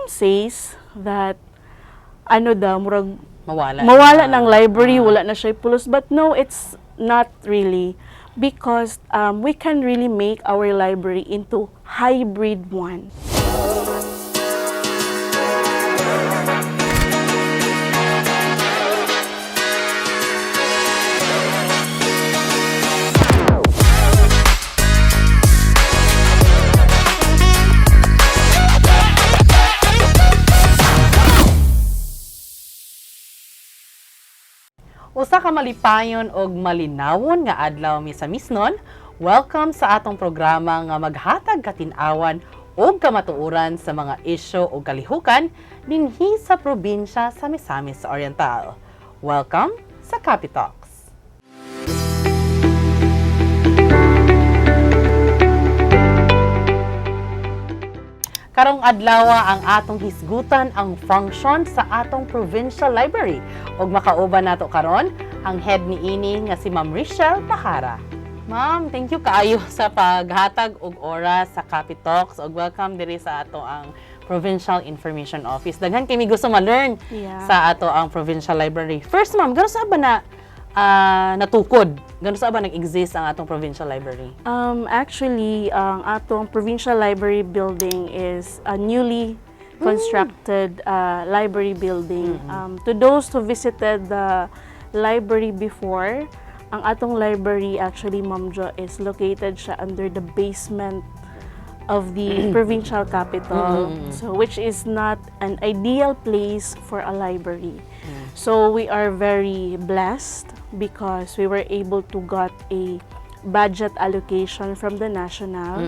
Some says that ano daw, murag mawala mawala na. ng library, wala na siya pulos. But no, it's not really because we can really make our library into hybrid one. Usa ka malipayon og malinawon nga adlaw, Misamisnon. Welcome sa atong programa nga maghatag katin-awan og kamatuoran sa mga isyu o kalihukan dinhi sa probinsya sa Misamis Oriental. Welcome sa Capitalks. Karong adlaw, ang atong hisgutan ang function sa atong provincial library. Ug makauban nato karon ang head niini nga si Ma'am Richelle Pahara. Ma'am, thank you kaayo sa paghatag og oras sa Capitalks ug welcome diri sa ato ang Provincial Information Office. Daghan kami gusto ma-learn sa ato ang Provincial Library. First, ma'am, gano sa ba na natukod? Gano sa ba nag-exist ang atong Provincial Library? Actually, ang atong provincial library building is a newly constructed library building. To those who visited the library before, ang atong library actually, Ma'am Jo, is located siya under the basement of the provincial capital. So, which is not an ideal place for a library. So, we are very blessed because we were able to got a budget allocation from the national.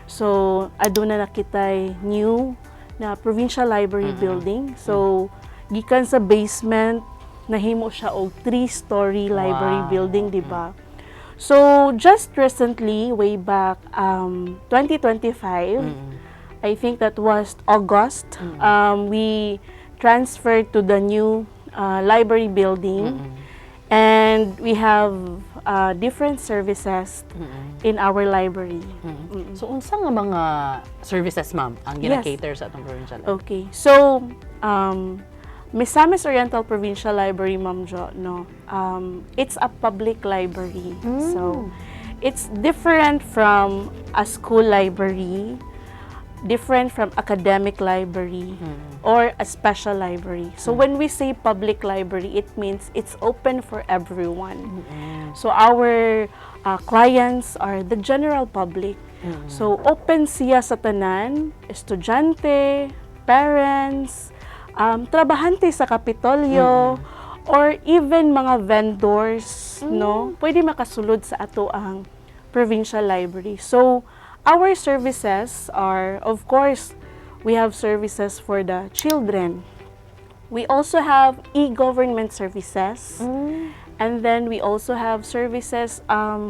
So, aduna na kitay new na provincial library building. So, gikan sa basement, nahimo siya og three-story library building, di ba? So, just recently, way back 2025, I think that was August, we transferred to the new library building. And we have different services in our library. So unsa nga mga services, ma'am, ang gina-cater sa atong provincial library? Okay. So, Misamis Oriental Provincial Library, Ma'am Jo, no, it's a public library. So, it's different from a school library, different from academic library, or a special library. So, when we say public library, it means it's open for everyone. So, our clients are the general public. So, open siya sa tanan, estudyante, parents, trabahante sa Kapitolyo, or even mga vendors, no? Pwede makasulod sa ato ang provincial library. So, our services are, of course, we have services for the children. We also have e-government services. And then we also have services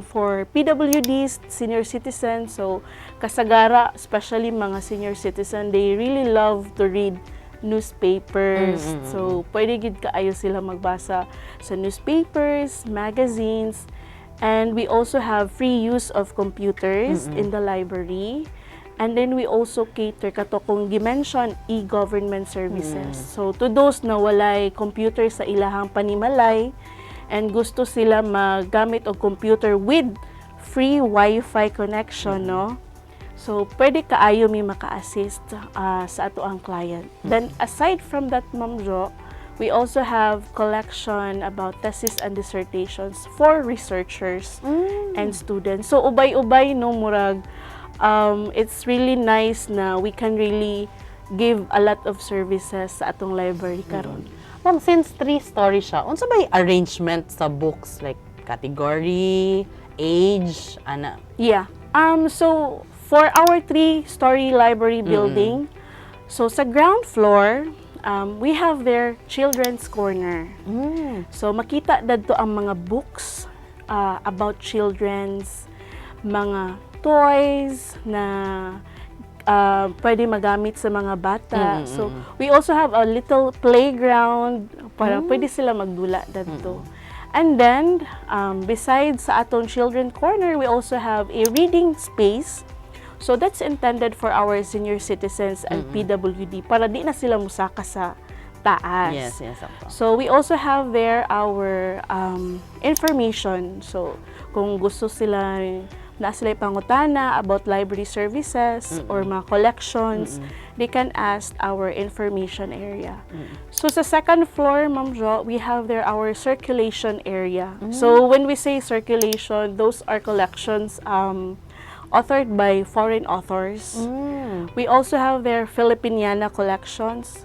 for PWDs, senior citizens. So, kasagara, especially mga senior citizen, they really love to read newspapers. So, pwede gid kaayo sila magbasa sa newspapers, magazines. And we also have free use of computers in the library. And then we also cater kato kung gi-mention e-government services. So to those na walay computer sa ilahang panimalay and gusto sila maggamit og computer with free Wi-Fi connection, no? So pwede kaayo mi maka-assist sa ato ang client. Then aside from that, Ma'am Jo, we also have collection about thesis and dissertations for researchers and students. So ubay-ubay, no, murag it's really nice na we can really give a lot of services sa atong library karon. Ma'am, since three-story siya, unsa ba yung arrangement sa books? Like category, age, ana? Yeah. So for our three-story library building, so sa ground floor, we have their children's corner. So makita dadto ang mga books about children's, mga toys na pwede magamit sa mga bata. So we also have a little playground para pwede sila magdula dadto. And then, besides sa atong children corner, we also have a reading space. So that's intended for our senior citizens and PWD para di na sila musaka sa taas. Yes, sakto. So we also have there our information. So kung gusto sila na sila pangutana about library services or mga collections, they can ask our information area. So sa second floor, Ma'am Jo, we have there our circulation area. So when we say circulation, those are collections authored by foreign authors. We also have their Filipiniana collections.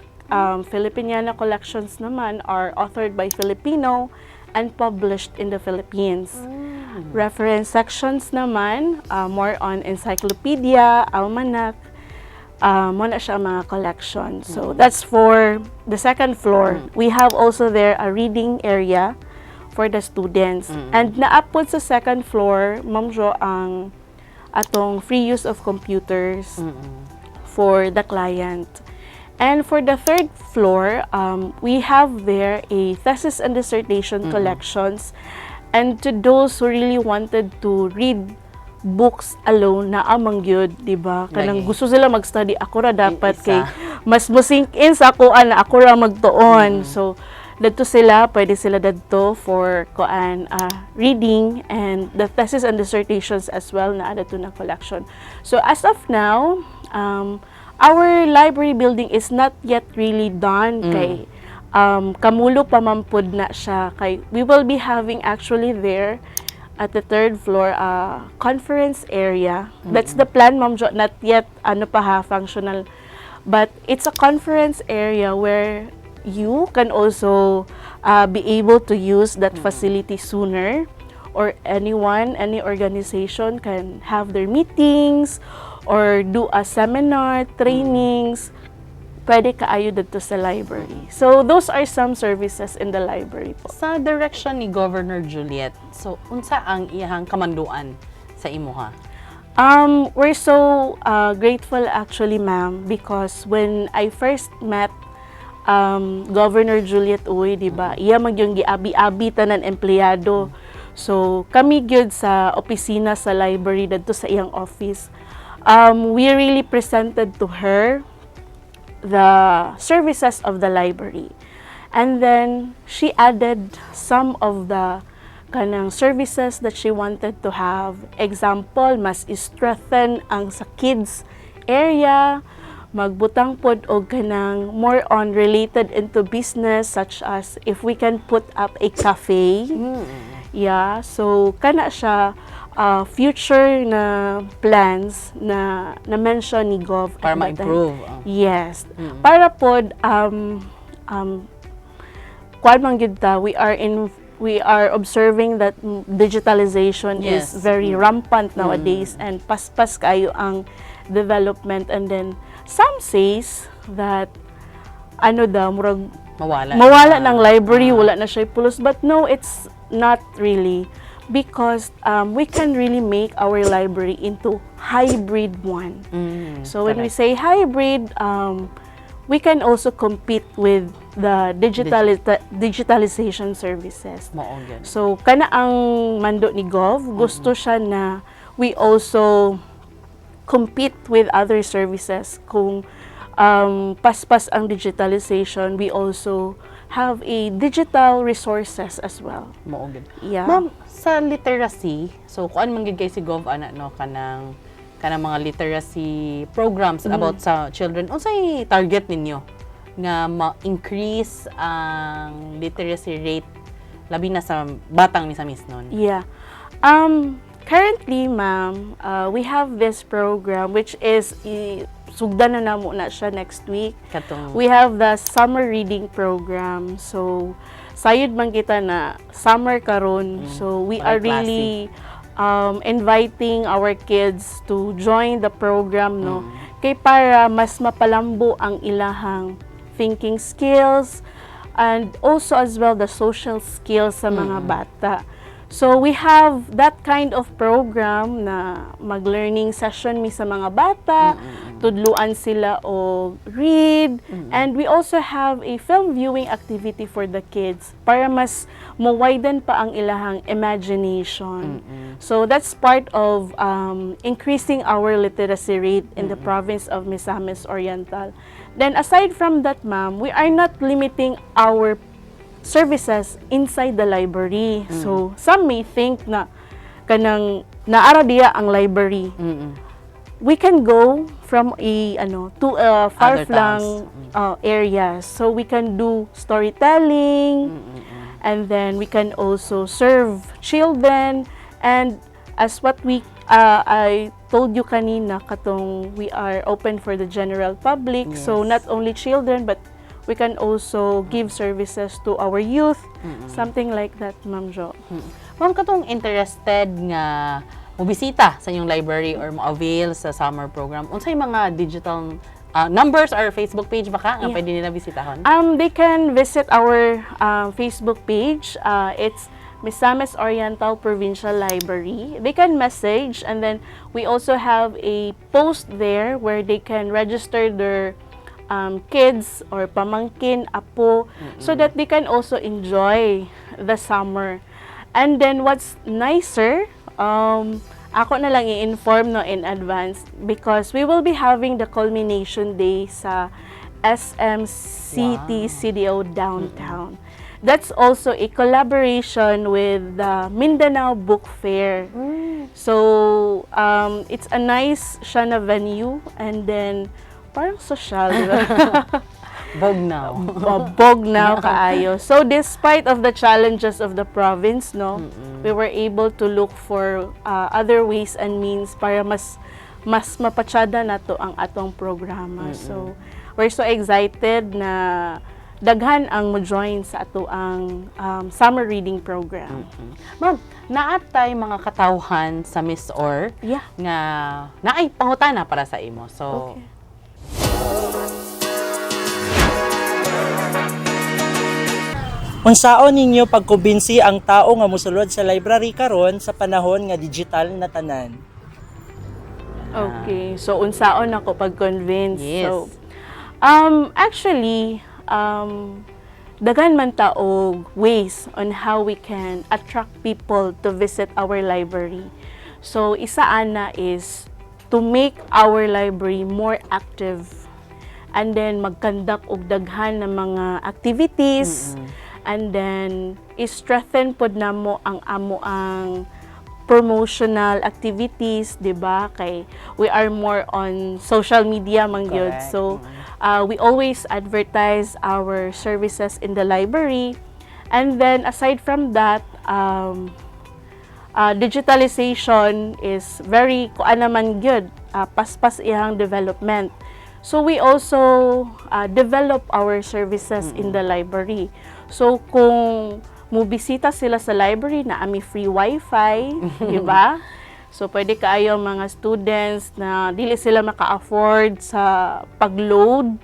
Filipiniana collections naman are authored by Filipino and published in the Philippines. Reference sections naman, more on encyclopedia, almanac, mao na siya ang mga collection. So that's for the second floor. We have also there a reading area for the students. And naa pod sa second floor, Ma'am Jo, ang atong free use of computers for the client. And for the third floor, we have there a thesis and dissertation collections. And to those who really wanted to read books alone na amang gyud, di ba? Kanang Lagi. Gusto sila mag-study, ako ra dapat Isa. Kay mas mo-sink in sa akoa na ako ra magtuon. So dadto sila, pwede sila dadto for kuan reading and the thesis and dissertations as well na adto na collection. So as of now, our library building is not yet really done kay kamulo pa man pud na siya kay we will be having actually there at the third floor conference area. That's the plan, Ma'am Jo. Not yet ano pa ha, functional. But it's a conference area where you can also be able to use that facility sooner, or anyone, any organization can have their meetings or do a seminar, trainings, pwede kaayo dito sa library. So, those are some services in the library po. Sa direction ni Governor Juliet, so unsa ang iyang kamanduan sa imuha? We're so grateful actually, ma'am, because when I first met Governor Juliet Uy, di ba? Iya man yung giabi-abi tanan empleyado. So, kami gyud sa opisina sa library dadto sa iyang office. We really presented to her the services of the library. And then she added some of the kanang services that she wanted to have. Example, mas strengthen ang sa kids area, magbutang pod og kanang more on related into business, such as if we can put up a cafe. Yeah, so kana siya future na plans na na-mention ni Gov Para at that time. Ma-improve. Oh. Yes. Para pod kuan man gyud ta, we are observing that digitalization is very rampant nowadays and paspas kayo ang development, and then some says that ano daw, murag Mawala. Mawala na. ng library, wala na siya pulos. But no, it's not really, because we can really make our library into hybrid one. So when we say hybrid, we can also compete with the digitalization services. Mao gyud. So kana ang mando ni Gov, gusto siya na we also compete with other services. Kung paspas ang digitalization, we also have a digital resources as well. Mao gyud. Yeah. Ma'am, sa literacy, so kuan man gyud kay si Gov ana, no, kanang mga literacy programs about sa children. Unsay target ninyo nga ma-increase ang literacy rate labi na sa batang Misamis nun? Yeah. Currently, ma'am, we have this program which is sugdan na namo na siya next week. Katong We have the summer reading program. So, sayod man kita na summer karon. So, we Walay are really inviting our kids to join the program, no? Kay para mas mapalambo ang ilahang thinking skills and also as well the social skills sa mga bata. So we have that kind of program na mag-learning session mi sa mga bata. Tudluan sila og read, and we also have a film viewing activity for the kids para mas mo-widen pa ang ilahang imagination. So that's part of increasing our literacy rate in the province of Misamis Oriental. Then aside from that, ma'am, we are not limiting our services inside the library. So some may think na kanang naa ra diya ang library. We can go from a ano to a far-flung areas. So we can do storytelling and then we can also serve children, and as what we I told you kanina, katong we are open for the general public. So not only children, but we can also give services to our youth, something like that, Ma'am Jo. Ma'am, katong interested nga mobisita sa inyong library or mo-avail sa summer program, unsay mga digital numbers or Facebook page ba ka nga pwede nila bisitahon? They can visit our Facebook page. It's Misamis Oriental Provincial Library. They can message, and then we also have a post there where they can register their kids or pamangkin, apo, so that they can also enjoy the summer. And then what's nicer, ako na lang i-inform, no, in advance because we will be having the culmination day sa SM City CDO downtown. That's also a collaboration with the Mindanao Book Fair. So, it's a nice siya na venue and then parang social, di ba? Bognaw. Bognaw kaayo. So despite of the challenges of the province, no, we were able to look for other ways and means para mas mapatsada nato ang atong programa. So we're so excited na daghan ang mo-join sa ato ang summer reading program. Ma'am, naa tay mga katawhan sa MisOr nga naay pangutana para sa imo. So, Okay. Unsaon ninyo pagkumbinsi ang tao nga mosulod sa library karon sa panahon nga digital na tanan? Okay. So unsaon ako pag-convince? Yes. So actually, daghan man ta og ways on how we can attract people to visit our library. So isa ana is to make our library more active and then mag-conduct og daghan na mga activities and then i-strengthen pod namo ang amo ang promotional activities, 'di ba? Kay we are more on social media man gyud. Correct. So we always advertise our services in the library. And then aside from that, digitalization is very kuan naman gyud, paspas iyang development. So we also develop our services in the library. So kung mubisita sila sa library, naa mi free wifi, di ba? So pwede kaayo mga students na dili sila maka-afford sa pag-load,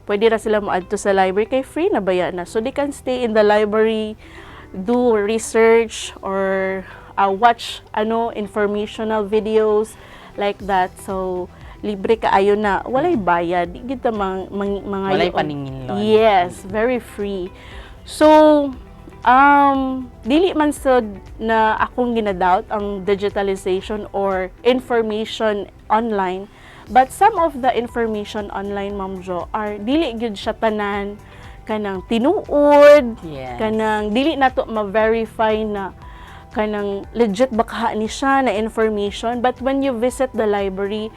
pwede ra sila moadto sa library kay free na baya na. So they can stay in the library, do research or watch ano informational videos like that. So libre kaayo na, walay bayad. Di kita mang, mga Walay paningilon. Yes, very free. So dili man sad na akong ginadoubt ang digitalization or information online, but some of the information online, Ma'am Jo, are dili gyud siya tanan kanang tinuod, kanang dili nato ma-verify na kanang legit ba kaha ni siya na information. But when you visit the library,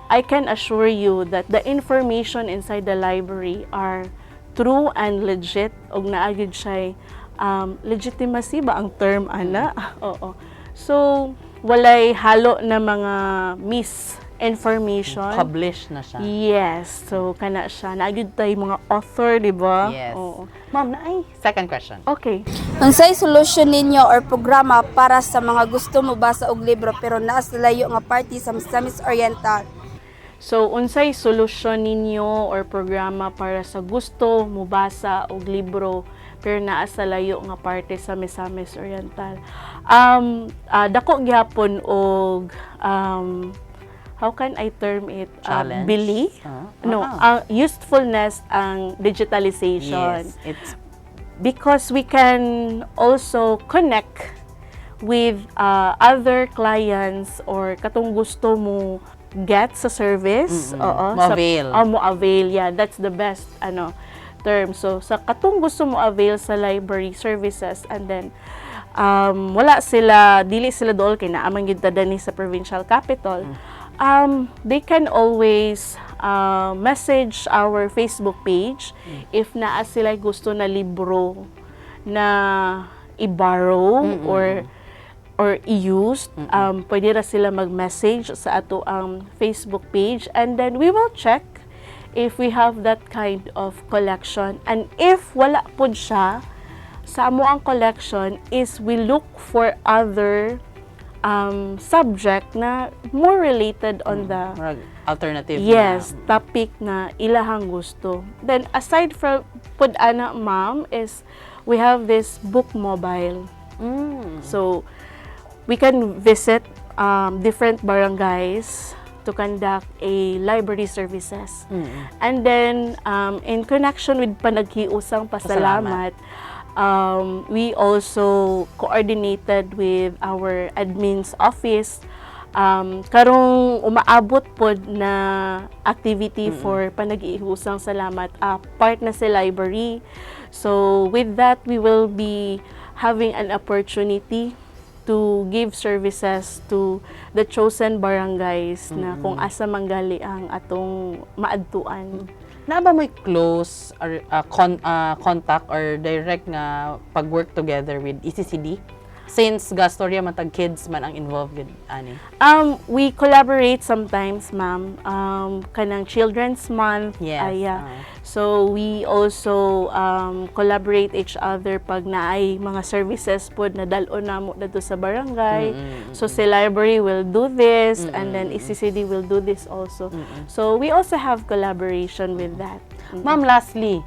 I can assure you that the information inside the library are true and legit og naa gyud siya legitimacy ba ang term ana? Oo. So walay halo na mga misinformation. Publish na siya. Yes, so kana siya, naa gyud tay mga author, di ba? Yes. Oo. Ma'am, naay second question. Okay. Unsay solusyon ninyo or programa para sa mga gusto mobasa og libro pero naa sa layo nga parte sa Misamis Oriental? So, unsay solusyon ninyo or programa para sa gusto mobasa og libro pero naa sa layo nga parte sa Misamis Oriental? Dako gyapon og How can I term it? Challenge? Bili? No, ang usefulness ang digitalization Yes, it's because we can also connect with other clients or katong gusto mo get sa service. Oo, Mo-avail. Oh, mo avail. Yeah, that's the best ano term. So sa katong gusto mo avail sa library services and then wala sila, dili sila dool kay naa man gyud ta dani sa provincial capital. They can always message our Facebook page if naa sila gusto na libro na i-borrow or i-use, pwede ra sila mag-message sa ato ang Facebook page and then we will check if we have that kind of collection. And if wala pud siya sa amo ang collection is we look for other subject na more related on the Murag alternative. Yes, topic na ilahang gusto. Then aside from pud ana, ma'am, is we have this book mobile. So we can visit different barangays to conduct a library services. And then in connection with Panaghiusang Pasalamat, we also coordinated with our admin's office karong umaabot pod na activity for Panaghiusang Salamat, part na sa library. So with that, we will be having an opportunity to give services to the chosen barangays na kung asa manggali ang atong maadtuan. Naa ba mo'y close or contact or direct nga pag-work together with ECCD? Since gastorya man tag kids man ang involved gud ani. We collaborate sometimes, ma'am. Kanang Children's Month. Ay, yeah. So, we also collaborate each other pag naay mga services pod na dal-on namo didto sa barangay. So, si library will do this and then ECCD will do this also. So, we also have collaboration with that. Ma'am, lastly,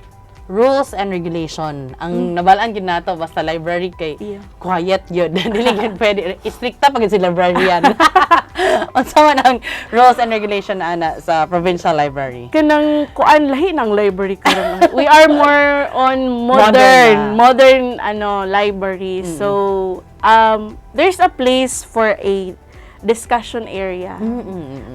rules and regulation. Ang nabalaan gid nato basta library kay quiet yun. Dili gid pwede stricta pag si librarian. Unsa man ang rules and regulation ana sa provincial library? Kanang kuan, lahi ng library karon. We are more on Modern modern na. Modern ano library. So there's a place for a discussion area.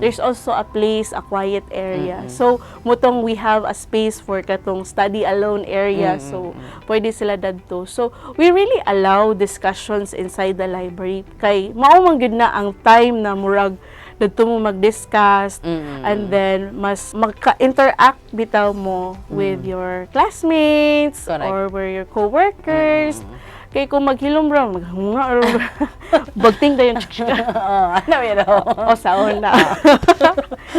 There's also a place, a quiet area. So mutong we have a space for katong study alone area. So pwede sila dadto. So we really allow discussions inside the library kay mao man gyud na ang time na murag dadto mo mag-discuss and then mas magka-interact bitaw mo with your classmates Correct. or with your co-workers. Kay kung maghilom ra, maghunga or bagting dayon. Oo, ano yun? O saon na.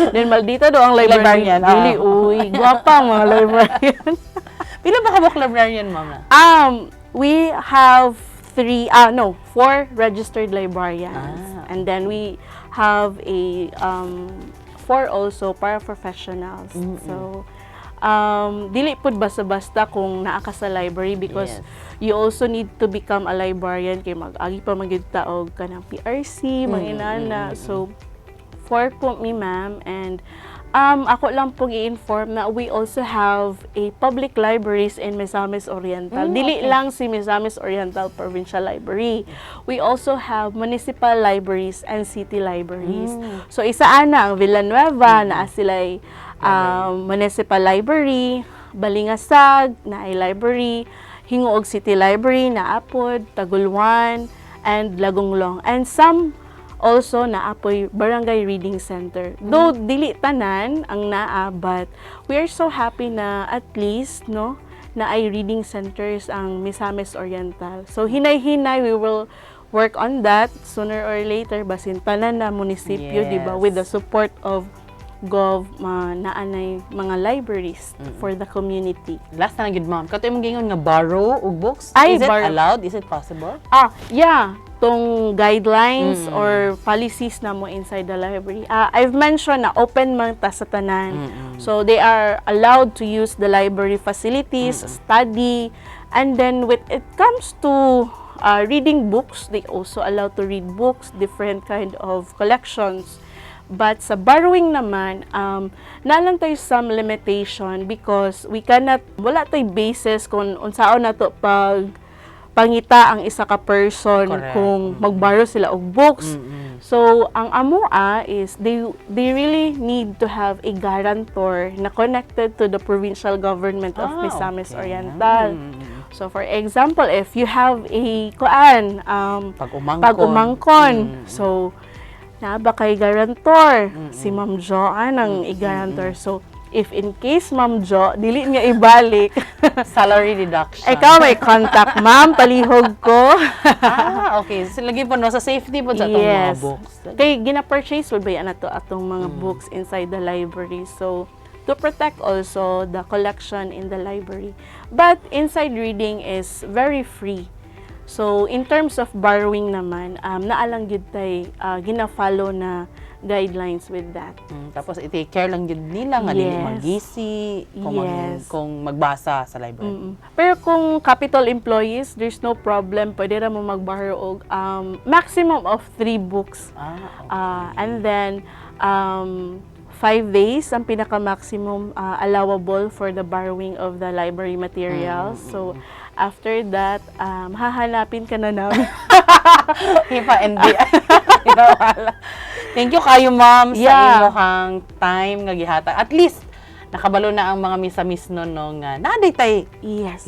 Then maldita do ang librarian. Librarian, Dili, uy, gwapa ang mga librarian. Pila ba ka librarian, ma'am, na? We have three, ah, no, four registered librarians. And then we have a four also paraprofessionals. So, dili pud basta-basta kung naa ka sa library because you also need to become a librarian kay mag-agi pa man gyud ta og kanang PRC, mga inana. So, four po mi, ma'am, and ako lang pong i-inform na we also have a public libraries in Misamis Oriental. Dili lang si Misamis Oriental Provincial Library. We also have municipal libraries and city libraries. So isa ana ang Villanueva, naa sila'y municipal library, Balingasag naay library, Gingoog City Library naa pod, Tagoloan, and Lagonglong. And some also naa poy barangay reading center. Though dili tanan ang naa, but we are so happy na at least, no, naay reading centers ang Misamis Oriental. So hinay-hinay we will work on that sooner or later, basin tanan na munisipyo, di ba, with the support of Gov, ma naanay mga libraries for the community. Last na lang gid, ma'am. Kato imong gingon nga borrow og books. Ay, is it borrow. Allowed? Is it possible? Ah, yeah, tong guidelines or policies na mo inside the library. Ah, I've mentioned na open man ta sa tanan. So they are allowed to use the library facilities, study, and then with it comes to reading books, they also allowed to read books, different kind of collections. But sa borrowing naman, naa lang tay some limitation because we cannot, wala tay basis kung unsaon nato pag pangita ang isa ka person kung mag-borrow sila og books. So, ang amoa is they really need to have a guarantor na connected to the provincial government of Misamis Oriental. So, for example, if you have a kuan, Pag-umangkon. Pag-umangkon. So, naa ba kay guarantor? Si Ma'am Joanne ang i-guarantor. So, if in case Ma'am Jo, dili niya ibalik, Salary deduction. Ikaw may contact, ma'am, palihog ko. Ah, okay. So, lagi po, no, sa safety po sa atong mga books. Kay gina-purchase would ba na to atong mga books inside the library. So, to protect also the collection in the library. But inside reading is very free. So, in terms of borrowing naman, naa lang gyud tay gina-follow na guidelines with that. Tapos i-take care lang yun nila nga dili magisi kung magbasa sa library. Pero kung capital employees, there's no problem. Pwede ra mo mag-borrow og maximum of three books. And then, 5 days ang pinaka-maximum allowable for the borrowing of the library materials. So, after that, hahanapin ka na namin. Ipa NBI. Wala. Thank you kayo, ma'am, sa imong time nga gihatag. At least nakabalo na ang mga Misamisnon, no, nga naa tay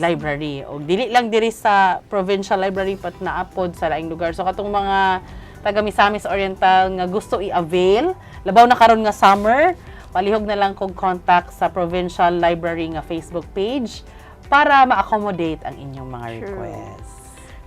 library og dili lang diri sa provincial library but naa pod sa laing lugar. So katong mga taga Misamis Oriental nga gusto i-avail, labaw na karon nga summer, palihog na lang kog contact sa provincial library nga Facebook page para ma-accommodate ang inyong mga requests.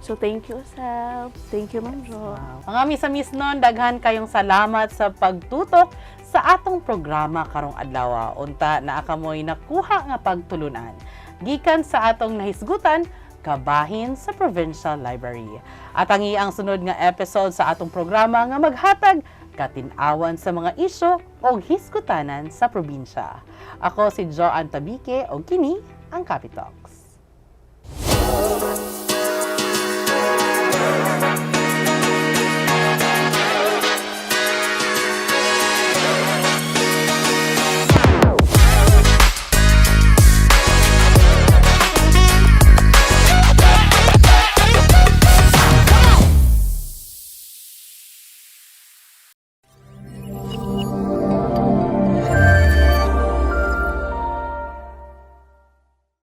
So, thank you, Sab. Thank you, Ma'am Jo. Wow. Mga Misamisnon, daghan kayong salamat sa pagtutok sa atong programa karong adlaw. Unta naa kamoy nakuha nga pagtulunan gikan sa atong nahisgutan kabahin sa Provincial Library. At ang iyang sunod nga episode sa atong programa nga maghatag katin-awan sa mga isyu o hisgutanan sa probinsya. Ako si Joanne Tabique o kini ang Capitalk.